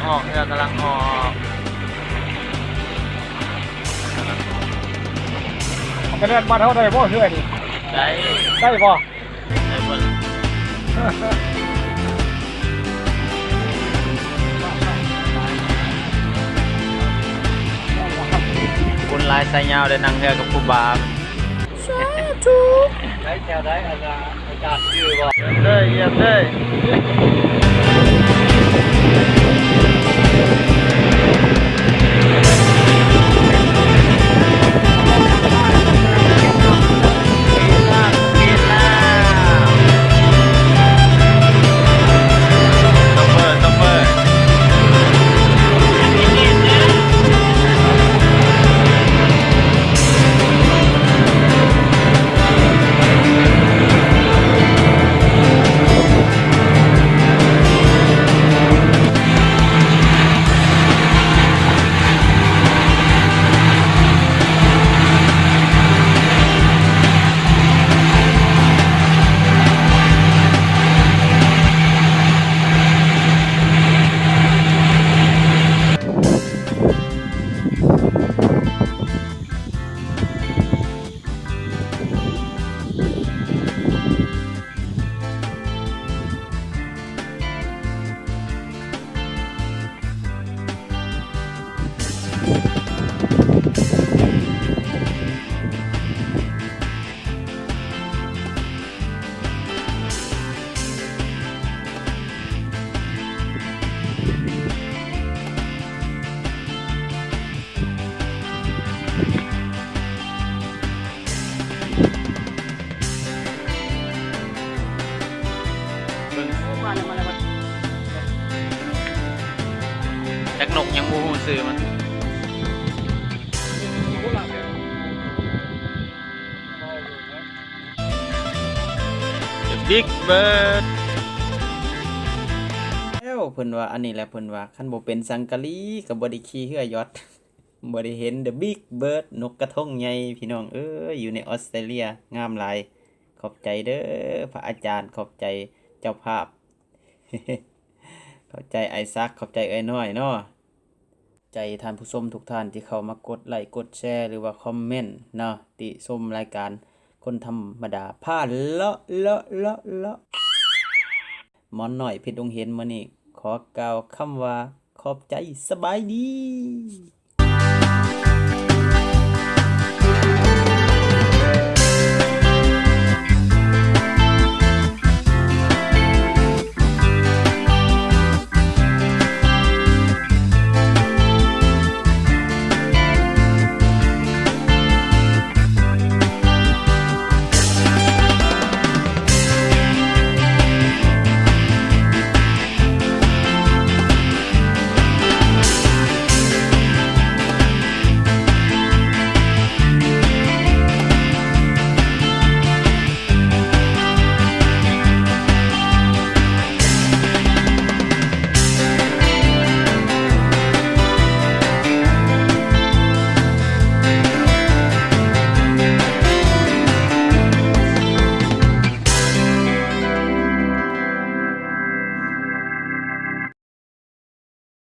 ອອກ ເຮືອກຳລັງອອກ. ມັນກະແລ່ນບ້ານເຮົາໄດ້ບໍ່ເຮືອນີ້? ໄດ້ ໄດ້ບໍ່? ໄດ້ເບິດ. ບຸນຫຼາຍ ສາຍຍາວໄດ້ນັ່ງເຮືອກັບຄູບາ. ສາທຸ. ໄດ້ແຖວໃດ ອາຈານ ອາຈານຈື່ບໍ່? ຢ້ຽມເດີ ຢ້ຽມເດີ. ຈັກນົກຍັງບໍ່ຮູ້ຊື່ມັນ. The Big Bird. ແລ້ວເພິ່ນວ່າ ອັນນີ້ແຫຼະ ເພິ່ນວ່າ ຄັນບໍ່ເປັນສັງກະລີກໍບໍ່ໄດ້ຂີ່ເຮືອຢອດ ບໍ່ໄດ້ເຫັນ The Big Bird ນົກກະທົງໃຫຍ່ ພີ່ນ້ອງເອີຍ ຢູ່ໃນອອສເຕຣເລຍ ງາມຫຼາຍ. ຂອບໃຈເດີພະອາຈານ ຂອບໃຈເຈົ້າພາບ ຂອບໃຈອ້າຍສັກ ຂອບໃຈເອື້ອຍນ້ອຍເນາະ. ໃຈທ່ານຜູ້ຊົມທຸກທ່ານທີ່ເຂົ້າມາກົດໄລ້ກົດແຊ ຫຼືວ່າຄອມເມັນເນາະ ຕິຊົມລາຍການຄົນທຳມະດາພາເລາະ ເລາະ ເລາະ ເລາະ. ໝອນນ້ອຍເພັດດົງເຫັນມື້ນີ້ ຂໍກ່າວຄຳວ່າຂອບໃຈ ສະບາຍດີ.